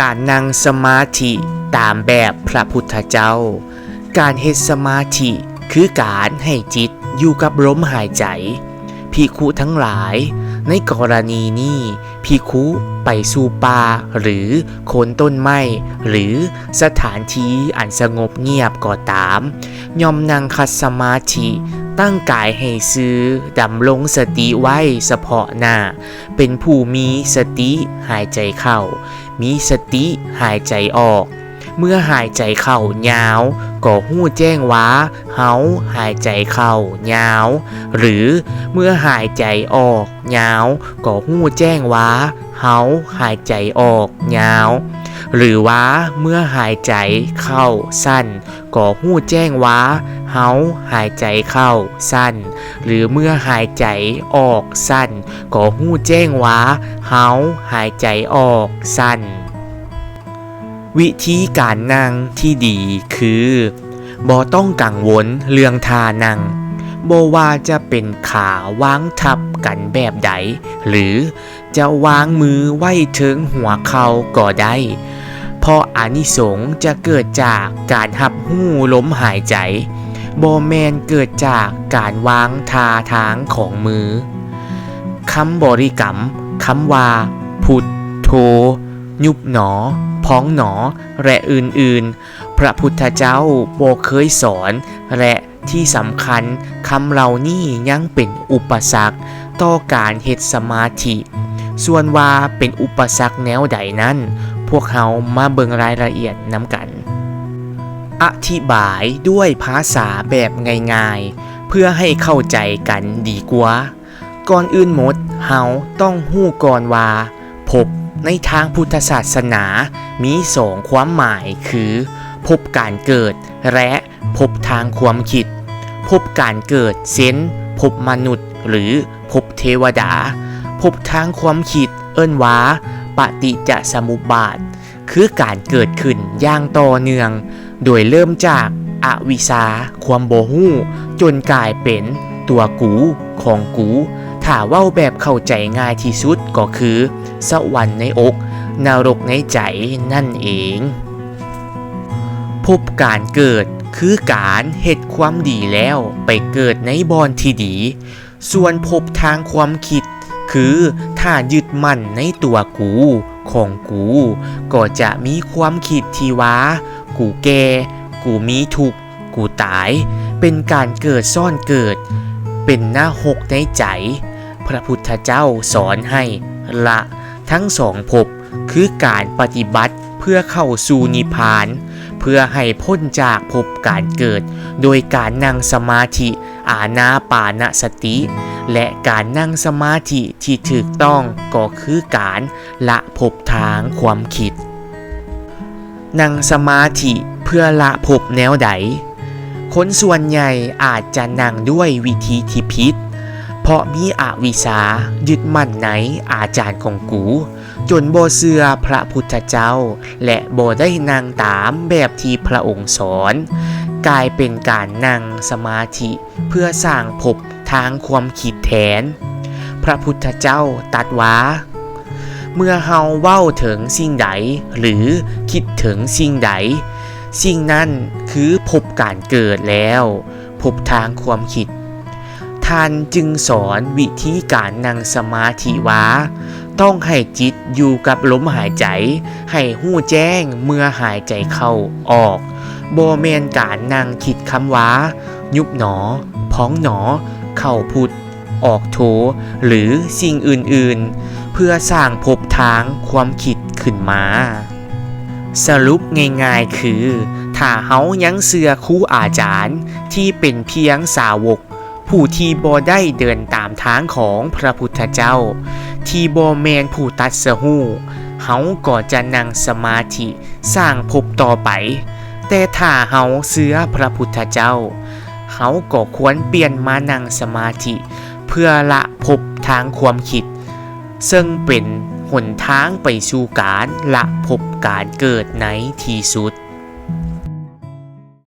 ການນັ່ງສະມາທິຕາມແບບພະພຸດທະເຈົ້າ. ການເຮັດສະມາທິຄືການໃຫ້ຈິດຢູ່ກັບລົມຫາຍໃຈ. ພິກຂຸທັງຫຼາຍ, ໃນກໍລະນີນີ້, ພິກຂຸໄປສູ່ປ່າ ຫຼື ໂຄນຕົ້ນໄມ້ ຫຼື ສະຖານທີ່ອັນສະຫງົບງຽບກໍຕາມ, ຍ່ອມນັ່ງຂັດສະມາທິ, ຕັ້ງກາຍໃຫ້ຊື່, ດຳລົງສະຕິໄວ້ສະເພາະໜ້າ, ເປັນຜູ້ມີສະຕິຫາຍໃຈເຂົ້າ, ມີສະຕິຫາຍໃຈອອກ. ເມື່ອຫາຍໃຈເຂົ້າຍາວ ກໍຮູ້ແຈ້ງວ່າເຮົາຫາຍໃຈເຂົ້າຍາວ, ຫຼື ເມື່ອຫາຍໃຈອອກຍາວ ກໍຮູ້ແຈ້ງວ່າເຮົາຫາຍໃຈອອກຍາວ, ຫຼືວ່າເມື່ອຫາຍໃຈເຂົ້າສັ້ນ ກໍຮູ້ແຈ້ງວ່າເຮົາຫາຍໃຈເຂົ້າສັ້ນ, ຫຼືເມື່ອຫາຍໃຈອອກສັ້ນ ກໍຮູ້ແຈ້ງວ່າເຮົາຫາຍໃຈອອກສັ້ນ. ວິທີການນັ່ງທີ່ດີຄື ບໍ່ຕ້ອງກັງວົນເລື່ອງທ່ານັ່ງ, ບໍ່ວ່າຈະເປັນຂາວາງທັບກັນແບບໃດ ຫຼື ຈະວາງມືໄວ້ເທິງຫົວເຂົ່າກໍໄດ້, ເພາະອານິສົງຈະເກີດຈາກການຮັບຮູ້ລົມຫາຍໃຈ, ບໍ່ແມ່ນເກີດຈາກການວາງທ່າທາງຂອງມື. ຄຳບໍລິກຳ ຄຳວ່າ ພຸດໂທ, ຍຸບໜໍ, ພອງໜໍ ແລະ ອື່ນໆ ພະພຸດທະເຈົ້າບໍ່ເຄີຍສອນ ແລະ ທີ່ສຳຄັນ, ຄຳເຫຼົ່ານີ້ຍັງເປັນອຸປະສັກຕໍ່ການເຮັດສະມາທິ. ສ່ວນວ່າເປັນອຸປະສັກແນວໃດນັ້ນ, ພວກເຮົາມາເບິ່ງລາຍລະອຽດນຳກັນ. ອະທິບາຍດ້ວຍພາສາແບບງ່າຍໆ ເພື່ອໃຫ້ເຂົ້າໃຈກັນດີກວ່າ. ກ່ອນອື່ນໝົດ, ເຮົາຕ້ອງຮູ້ກ່ອນວ່າ ພົບໃນທາງພຸດທະສາສະໜາມີສອງຄວາມໝາຍ ຄື ພົບການເກີດ ແລະ ພົບທາງຄວາມຄິດ. ພົບການເກີດ ເຊັ່ນ ພົບມະນຸດ ຫຼື ພົບເທວະດາ. ພົບທາງຄວາມຄິດ ເອີ້ນວ່າ ປະຕິຈຈະສະມຸບບາດ ຄືການເກີດຂຶ້ນຢ່າງຕໍ່ເນື່ອງ, ໂດຍເລີ່ມຈາກອະວິຊາ, ຄວາມບໍ່ຮູ້, ຈົນກາຍເປັນຕົວກູ, ຂອງກູ. ຖ້າເວົ້າແບບເຂົ້າໃຈງ່າຍທີ່ສຸດກໍຄື ສະຫວັນໃນອົກ, ນະລົກໃນໃຈນັ້ນເອງ. ພົບການເກີດ ຄືການເຮັດຄວາມດີແລ້ວໄປເກີດໃນບ່ອນທີ່ດີ. ສ່ວນພົບທາງຄວາມຄິດ ຄື ຖ້າຍຶດໝັ້ນໃນຕົວກູ, ຂອງກູ, ກໍຈະມີຄວາມຄິດທີ່ວ່າ ກູແກ່, ກູມີທຸກ, ກູຕາຍ, ເປັນການເກີດຊ້ອນເກີດ, ເປັນນະຮົກໃນໃຈ. ພະພຸດທະເຈົ້າສອນໃຫ້ລະທັງສອງພົບ ຄືການປະຕິບັດເພື່ອເຂົ້າສູ່ນິບພານ, ເພື່ອໃຫ້ພົ້ນຈາກພົບການເກີດ ໂດຍການນັ່ງສະມາທິອານາປານະສະຕິ ແລະ ການນັ່ງສະມາທິທີ່ຖືກຕ້ອງກໍຄືການລະພົບທາງຄວາມຄິດ. ນັ່ງສະມາທິເພື່ອລະພົບແນວໃດ? ຄົນສ່ວນໃຫຍ່ອາດຈະນັ່ງດ້ວຍວິທີທີ່ຜິດ, ເພາະມີອະວິຊາຍຶດໝັ້ນໃນອາຈານຂອງກູ. ຈົນບໍ່ເຊື່ອພະພຸດທະເຈົ້າ ແລະ ບໍ່ໄດ້ນັ່ງຕາມແບບທີ່ພະອົງສອນ, ກາຍເປັນການນັ່ງສະມາທິເພື່ອສ້າງພົບທາງຄວາມຄິດແທນ. ພະພຸດທະເຈົ້າຕັດວ່າ ເມື່ອເຮົາເວົ້າເຖິງສິ່ງໃດ ຫຼື ຄິດເຖິງສິ່ງໃດ, ສິ່ງນັ້ນຄືພົບການເກີດແລ້ວ, ພົບທາງຄວາມຄິດ. ທ່ານຈຶ່ງສອນວິທີການນັ່ງສະມາທິວ່າ ຕ້ອງໃຫ້ຈິດຢູ່ກັບລົມຫາຍໃຈ, ໃຫ້ຮູ້ແຈ້ງເມື່ອຫາຍໃຈເຂົ້າອອກ, ບໍ່ແມ່ນການນັ່ງຄິດຄຳວ່າ ຍຸບໜໍ, ພອງໜໍ, ເຂົ້າພຸດ, ອອກໂທ ຫຼື ສິ່ງອື່ນໆ ເພື່ອສ້າງພົບທາງຄວາມຄິດຂຶ້ນມາ. ສະຫຼຸບງ່າຍໆ ຄື ຖ້າເຮົາຍັງເຊື່ອຄູອາຈານທີ່ເປັນພຽງສາວົກ ຜູ້ທີ່ບໍ່ໄດ້ເດີນຕາມທາງຂອງພະພຸດທະເຈົ້າ, ທີ່ບໍ່ແມ່ນຜູ້ຕັດສະຮູ້, ເຮົາກໍຈະນັ່ງສະມາທິສ້າງພົບຕໍ່ໄປ. ແຕ່ຖ້າເຮົາເຊື່ອພະພຸດທະເຈົ້າ, ເຮົາກໍຄວນປ່ຽນມານັ່ງສະມາທິເພື່ອລະພົບທາງຄວາມຄິດ, ເຊິ່ງເປັນຫົນທາງໄປສູ່ການລະພົບການເກີດໃນທີ່ສຸດ.